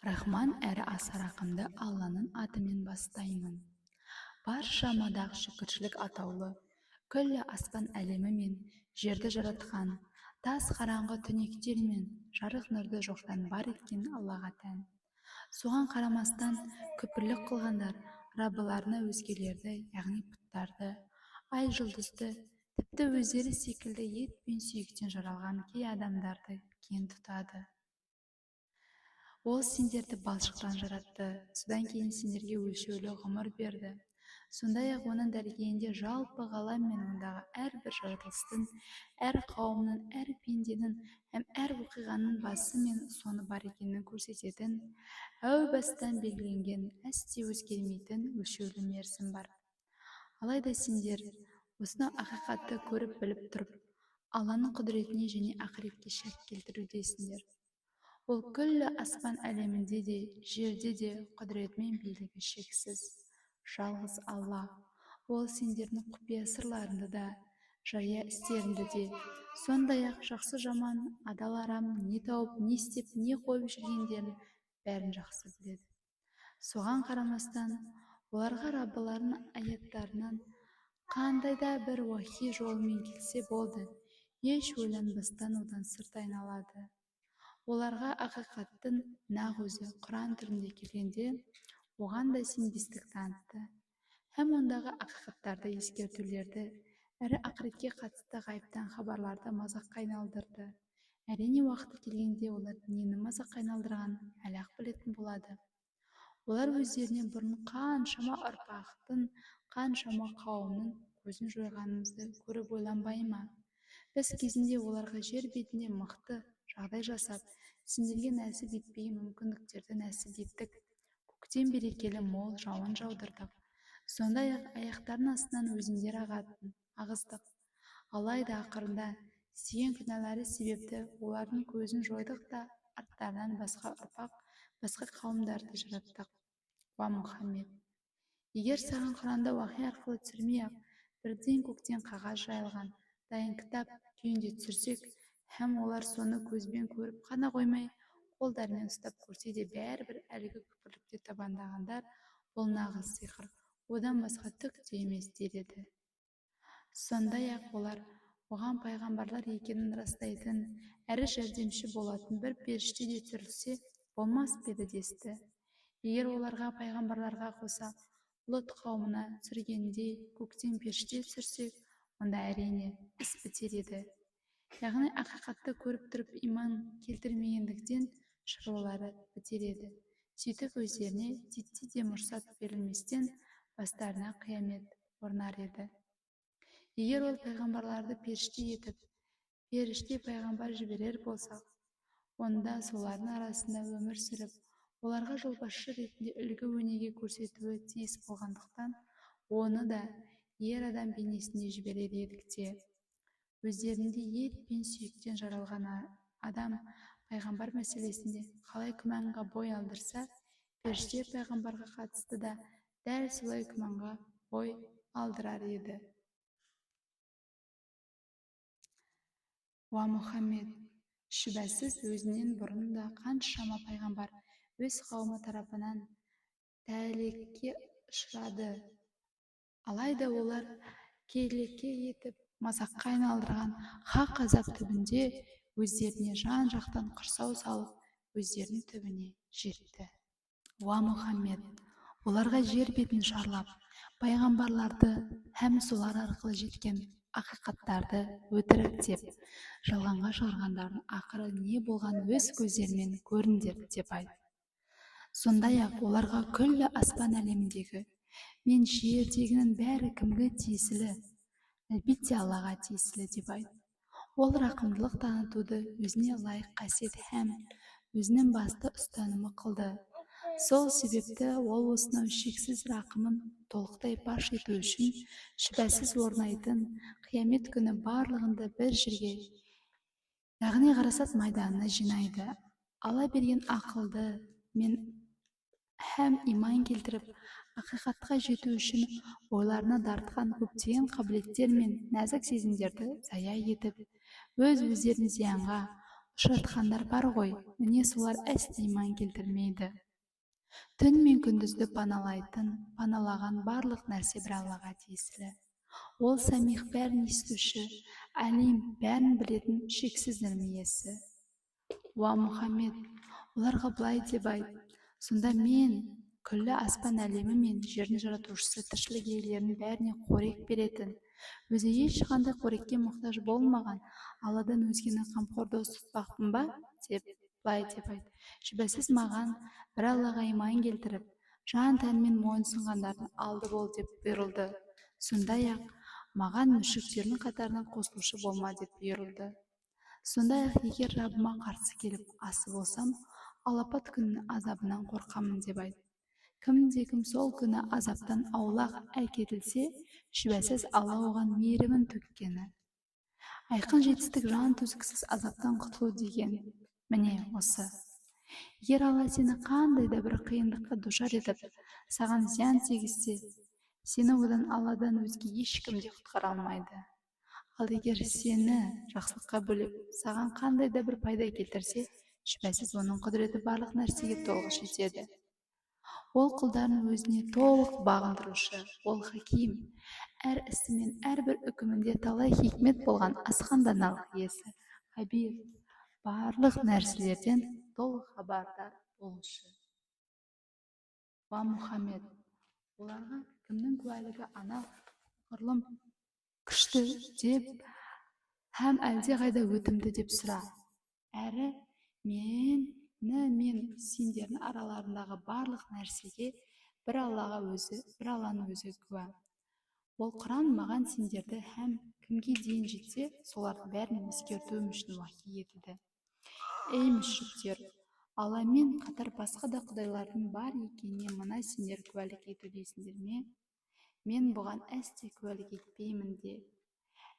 Рахман әрі аса рақымды Алланың атымен бастаймын. Барша мадақ, шүкіршілік атаулы, күллі аспан әлемі мен жерді жаратқан, тас қараңғы түнектер мен жарық нұрды жоқтан бар еткен Аллаға тән. Соған қарамастан күпірлік қылғандар Раббыларына өзгелерді, яғни пұттарды, ай-жұлдызды, тіпті өздері секілді ет пен сүйектен жаралған кей адамдарды кең тұтады. Ол сендерді балшықтан жаратты, содан кейін сендерге өлшеулі ғұмыр берді. Сондай-ақ оның дәргейінде жалпы ғалам мен ондағы әрбір жаратылыстың, әр қауымның, әр пенденің һәм әр оқиғаның басы мен соңы бар екенін көрсететін, әу бастан белгіленген, әсте өзгермейтін өлшеулі мерзім бар. Алайда сендер осынау ақиқатты көріп-біліп тұрып, Алланың құдіретіне және ақыретке шәк келтірудесіңдер. Ол күллі аспан әлемінде де, жерде де құдіреті мен билігі шексіз, жалғыз Алла. Ол сендердің құпия сырларыңды да, жария істеріңді де, сондай-ақ жақсы-жаман, адал-арам, не тауып, не істеп, не қойып жүргендерін бәрін жақсы біледі. Соған қарамастан, оларға Раббыларының аяттарынан қандай да бір уахи жолымен келсе болды, еш ойланбастан одан сырт айналады. Оларға ақиқаттың нақ өзі Құран түрінде келгенде, оған да сенбестік танытты һәм ондағы ақиқаттарды, ескертулерді әрі ақыретке қатысты ғайыптан хабарларды мазаққа айналдырды. Әрине, уақыты келгенде олар нені мазаққа айналдырғанын әлі-ақ білетін болады. Олар өздерінен бұрын қаншама ұрпақтың, қаншама қауымның көзін жойғанымызды көріп ойланбай ма? Біз кезінде оларға жер бетінде мықты жағдай жасап, сендерге нәсіп етпеген мүмкіндіктерді нәсіп еттік, көктен берекелі мол жауын жаудырдық. Сондай-ақ аяқтарының астынан өзендер ағыздық. Алайда ақырында істеген күнәлары себепті олардың көзін жойдық та, арттарынан басқа ұрпақ, басқа қауымдарды жараттық. Уа Мұхаммед! Егер саған Құранды уахи арқылы түсірмей-ақ, бірден көктен қағаз жайылған дайын кітап күйінде түсірсек, һәм олар соны көзбен көріп қана қоймай, қолдарымен ұстап көрсе де бәрібір әлгі күпірлікте табандағандар бұл нағыз сиқыр, одан басқа түк те емес дер еді. Сондай-ақ олар оған пайғамбарлар екенін растайтын, әрі жәрдемші болатын бір періште де түсірілсе болмас па еді десті. Егер оларға пайғамбарларға қоса Лұт қауымына түсіргеніндей көктен періште түсірсек, онда әрине іс бітер еді. Яғни ақиқатты көріп тұрып иман келтірмегендіктен шаруалары бітер еді. Сөйтіп өздеріне титтей де мұрсат берілместен бастарына қиямет орнар еді. Егер ол пайғамбарларды періште етіп, періште пайғамбар жіберер болсақ, онда солардың арасында өмір сүріп, оларға жолбасшы ретінде үлгі-өнеге көрсетуі тиіс болғандықтан, оны да ер адам бейнесінде жіберер едік те. Өздерінде ет пен сүйектен жаралған адам пайғамбар мәселесінде қалай күмәнға бой алдырса, періште пайғамбарға қатысты да дәл солай күмәнға бой алдырар еді. Уа Мұхаммед! Шүбәсіз, өзінен бұрын да қаншама пайғамбар өз қауымы тарапынан тәлекке ұшырады. Алайда олар келеке етіп, мазаққа айналдырған хақ азап түбінде өздеріне жан-жақтан құрсау салып, өздерінің түбіне жетті. Уа Мұхаммед! Оларға жер бетін шарлап, пайғамбарларды һәм солар арқылы жеткен ақиқаттарды өтірік деп, жалғанға шығарғандардың ақыры не болғанын өз көздерімен көріңдер деп айт. Сондай-ақ оларға күллі аспан әлеміндегі мен жердегінің бәрі кімге тиесілі? Әлбетте, Аллаға тиесілі деп айт. Ол рақымдылық танытуды өзіне лайық қасиет һәм өзінің басты ұстанымы қылды. Сол себепті ол осынау шексіз рақымын толықтай паш ету үшін шүбәсіз орнайтын қиямет күні барлығынды бір жерге, яғни ғарасат майданына жинайды. Алла берген ақылды мен һәм иман келтіріп, ақиқатқа жету үшін бойларына дарытқан көптеген қабілеттер мен нәзік сезімдерді зая етіп, өз-өздерін зиянға, Ұшыратқандар бар ғой, міне солар әсте иман келтірмейді. Түн мен күндізді паналайтын, паналаған барлық нәрсе бір Аллаға тиесілі. Ол Самиғ, бәрін естуші, Әлим, бәрін білетін, шексіз ілім иесі. Уа Мұхаммед, оларға былай деп айт: сонда мен күллі аспан әлемі мен жердің жаратушысы, тіршілік иелерінің бәріне қорек беретін, өзі ешқандай қорекке мұқтаж болмаған Алладан өзгені қамқор дос тұтпақпын ба? Деп былай деп айт: шүбәсіз, маған бір Аллаға иман келтіріп, жан тәнімен мойынсұнғандардың алды бол деп бұйырылды. Сондай-ақ маған мүшриктердің қатарына қосылушы болма деп бұйырылды. Сондай-ақ егер Раббыма қарсы келіп, асы болсам, алапат күннің азабынан қорқамын деп айт. Кімде-кім сол күні азаптан аулақ әкетілсе, шүбәсіз, Алла оған мейірімін төккені. Айқын жетістік, жан төзгісіз азаптан құтылу деген міне осы. Егер Алла сені қандай да бір қиындыққа душар етіп, саған зиян тигізсе, сені одан Алладан өзге ешкім де құтқара алмайды. Ал егер сені жақсылыққа бөлеп, саған қандай да бір пайда келтірсе, шүбәсіз, оның құдіреті барлық нәрсеге толық жетеді. Ол құлдарын өзіне толық бағындырушы, ол Хаким, әр ісі мен әрбір үкімінде талай хикмет болған асқан даналық иесі, Хабир, барлық нәрселерден толық хабардар болушы. Уа Мұхаммед, оларға кімнің куәлігі анағұрлым күшті деп һәм әлдеқайда өтімді деп сұра. Әрі мені мен сендердің араларындағы барлық нәрсеге бір Аллаға өзі, бір Алланың өзі куә. Ол Құран маған сендерді һәм кімге дейін жетсе, солардың бәрін ескертуім үшін уахи етілді. Ей мүшриктер, Алламен қатар басқа да құдайлардың бар екеніне мына сендер куәлік етудесіңдер ме? Мен бұған әсте куәлік етпеймін де.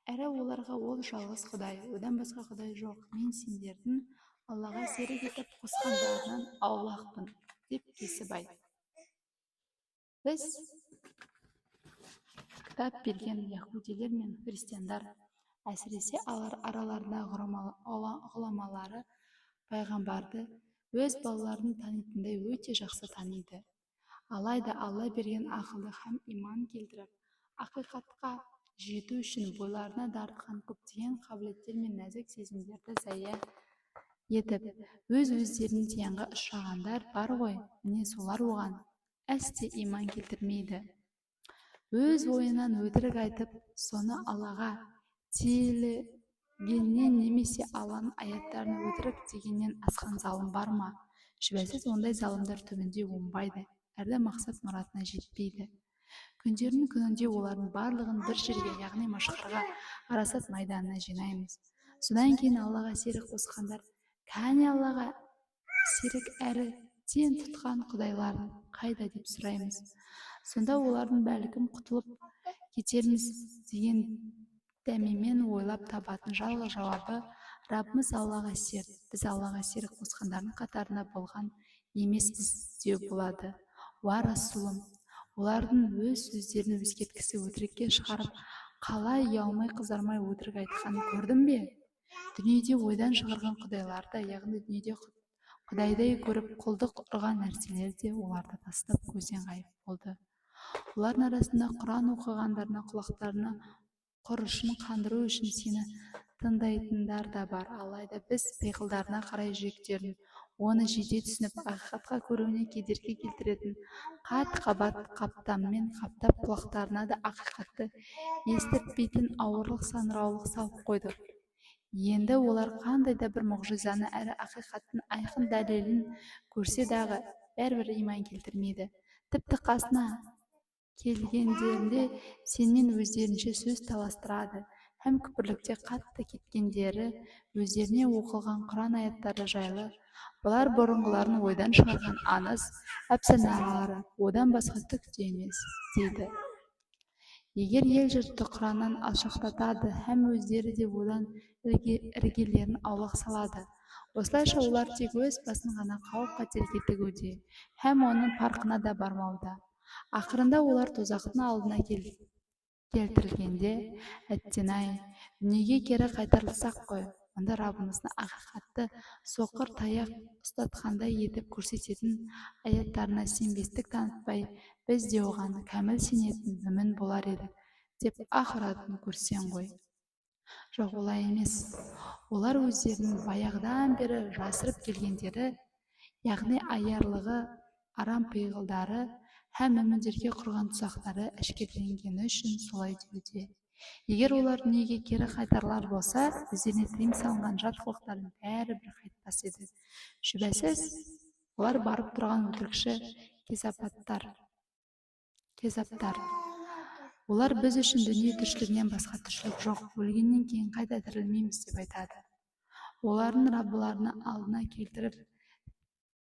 Әрі оларға: ол жалғыз Құдай, одан басқа құдай жоқ, мен сендердің Аллаға серік етіп қосқандарынан аулақпын деп кесіп айт. Біз кітап берген яһудилер мен христиандар, әсіресе араларындағы ғұламалары пайғамбарды өз балаларын танитындай өте жақсы таниды. Алайда Алла берген ақылды һәм иман келтіріп, ақиқатқа жету үшін бойларына дарытқан көптеген қабілеттер мен нәзік сезімдерді зая етіп, өз-өздерін зиянға ұшырағандар бар ғой, міне солар оған әсте иман келтірмейді. Өз ойынан өтірік айтып, соны Аллаға телігеннен немесе Алланың аяттарын өтірік дегеннен асқан залым бар ма? Шүбәсіз, ондай залымдар түбінде оңбайды әрі мақсат-мұратына жетпейді. Күндердің күнінде олардың барлығын бір жерге, яғни машһарға, ғарасат майданына жинаймыз. Содан кейін Аллаға серік қосқандар: кәне, Аллаға серік әрі тең тұтқан құдайларың қайда деп сұраймыз. Сонда олардың бәлкім құтылып кетерміз деген дәмемен ойлап табатын жалғыз жауабы: Раббымыз Аллаға серт, біз Аллаға серік қосқандардың қатарында болған емеспіз деу болады. Уа Расулым, олардың өз сөздерін өзгерткісі өтірікке шығарып, қалай ұялмай қызармай өтірік айтқанын көрдің бе? Дүниеде ойдан шығарған құдайлар да, яғни дүниеде құдайдай көріп құлдық ұрған нәрселер де оларды тастап, көзден ғайып болды. Олардың арасында Құран оқығандарына құлақтарына құрышын қандыру үшін сені тыңдайтындар да бар. Алайда біз пиғылдарына қарай жүректерін оны жете түсініп, ақиқатқа көруіне кедергі келтіретін қат-қабат қаптаммен қаптап, құлақтарына да ақиқатты естіртпейтін ауырлық, саңыраулық салып қойдық. Енді олар қандай да бір мұғжизаны әрі ақиқаттың айқын дәлелін көрсе дағы, бәрібір иман келтірмейді. Тіпті қасына келгендерінде сенімен өздерінше сөз таластырады һәм күпірлікте қатты кеткендері өздеріне оқылған Құран аяттары жайлы: бұлар бұрынғылардың ойдан шығарған аңыз, әпсаналары, одан басқа түк те емес, дейді. Егер ел-жұртты Құраннан алшақтатады һәм өздері де одан іргелерін аулақ салады. Осылайша олар тек өз басын ғана қауіп-қатерге тігуде һәм оның парқына да бармауда. Ақырында олар тозақтың алдына келтірілгенде: әттең-ай, дүниеге кері қайтарылсақ қой. онда Раббымыздың ақиқатты соқыр таяқ ұстатқандай етіп көрсететін аяттарына сенбестік танытпай, біз де оған кәміл сенетін мүмін болар едік, деп аһ ұратынын көрсең ғой. Жоқ, олай емес. Олар өздерінің баяғыдан бері жасырып келгендері, яғни аярлығы, арам пиғылдары һәм мүміндерге құрған тұзақтары әшкереленгені үшін солай деуде. Егер олар дүниеге кері қайтарылар болса, өздеріне тыйым салынған жат қылықтарын бәрібір қайтпас еді. Шүбәсіз, олар барып тұрған өтірікші кезаптар. Олар біз үшін дүние тіршілігінен басқа тіршілік жоқ, өлгеннен кейін қайта тірілмейміз деп айтады. Олардың Раббыларына алдына келтіріп,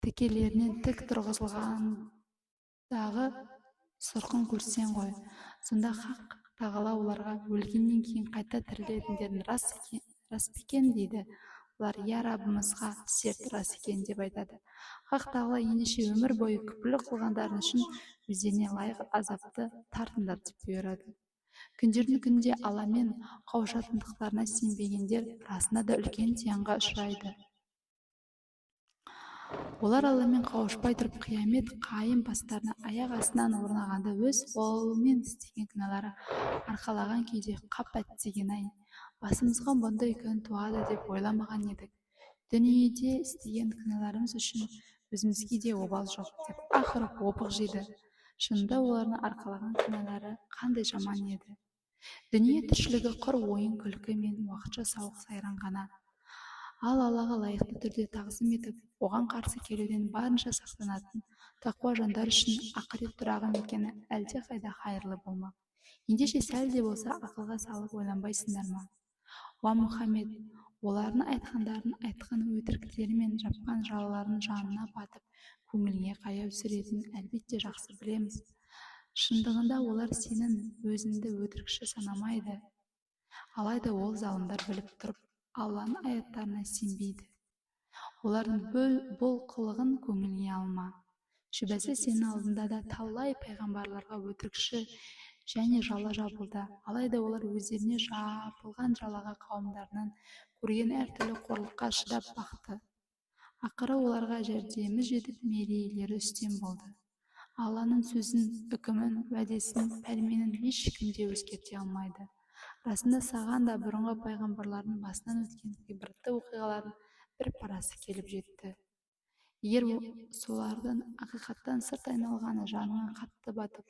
тікелерінен тік тұрғызылғандағы сұрқын көрсең ғой. Сонда Хақ Тағала оларға: өлгеннен кейін қайта тірілетіндерің рас па екен, дейді. Олар: иә, Раббымызға серт, рас екен, деп айтады. Хақ Тағала: ендеше өмір бойы күпірлік қылғандарың үшін өздеріне лайық азапты тартыңдар, деп бұйырады. Күндердің күнінде Алламен қауышатындықтарына сенбегендер расында да үлкен зиянға ұшырайды. Олар Алламен қауышпай тұрып, қиямет қайым бастарына аяқ астынан орнағанда, өз қолымен істеген күнәлары арқалаған күйде: қап, әттеген-ай, басымызға бұндай күн туады деп ойламаған едік, дүниеде істеген күнәларымыз үшін өзімізге де обал жоқ, деп аһ ұрып опық жейді. Шынында, олардың арқалаған күнәлары қандай жаман еді! Дүние тіршілігі құр ойын-күлкі мен уақытша сауық-сайран ғана. Ал Аллаға лайықты түрде тағзым етіп, оған қарсы келуден барынша сақтанатын тақуа жандар үшін ақырет тұрағы мекені әлдеқайда хайырлы болмақ. Ендеше сәл де болса ақылға салып ойланбайсыңдар ма? Уа Мұхаммед, олардың айтқандарын, айтқан өтіріктері мен жапқан жалаларын жанына батып, көңіліңе қаяу түсіретінін әлбетте жақсы білеміз. Шындығында, олар сенің өзіңді өтірікші санамайды. Алайда ол залымдар біліп тұрып Алланың аяттарына сенбейді. Олардың бұл қылығын көңіліңе алма. Шүбәсіз, сенің алдында да талай пайғамбарларға өтірікші және жала жабылды. Алайда олар өздеріне жабылған жалаға, қауымдарынан көрген әртүрлі қорлыққа шыдап бақты. Ақыры оларға жәрдеміміз жетіп, мерейлері үстем болды. Алланың сөзін, үкімін, уәдесін, пәрменін ешкім де өзгерте алмайды. Расында, саған да бұрынғы пайғамбарлардың басынан өткен ғибратты оқиғалардың бір парасы келіп жетті. Егер солардың ақиқаттан сырт айналғаны жаныңа қатты батып,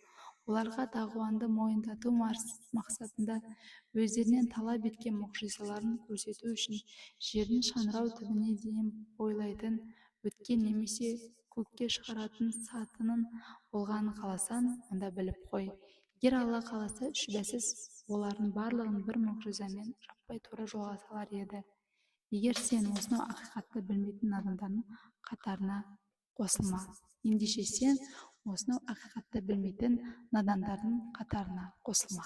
оларға дағуанды мойындату мақсатында өздерінен талап еткен мұғжизаларын көрсету үшін жердің шаңырау түбіне дейін бойлайтын өткел немесе көкке шығаратын сатының болғанын қаласаң, онда біліп қой: егер Алла қаласа, шүбәсіз, олардың барлығын бір мұғжизамен жаппай тура жолға салар еді. Егер сен осынау ақиқатты білмейтін надандардың қатарына қосылма. Ендеше сен осынау ақиқатты білмейтін надандардың қатарына қосылма.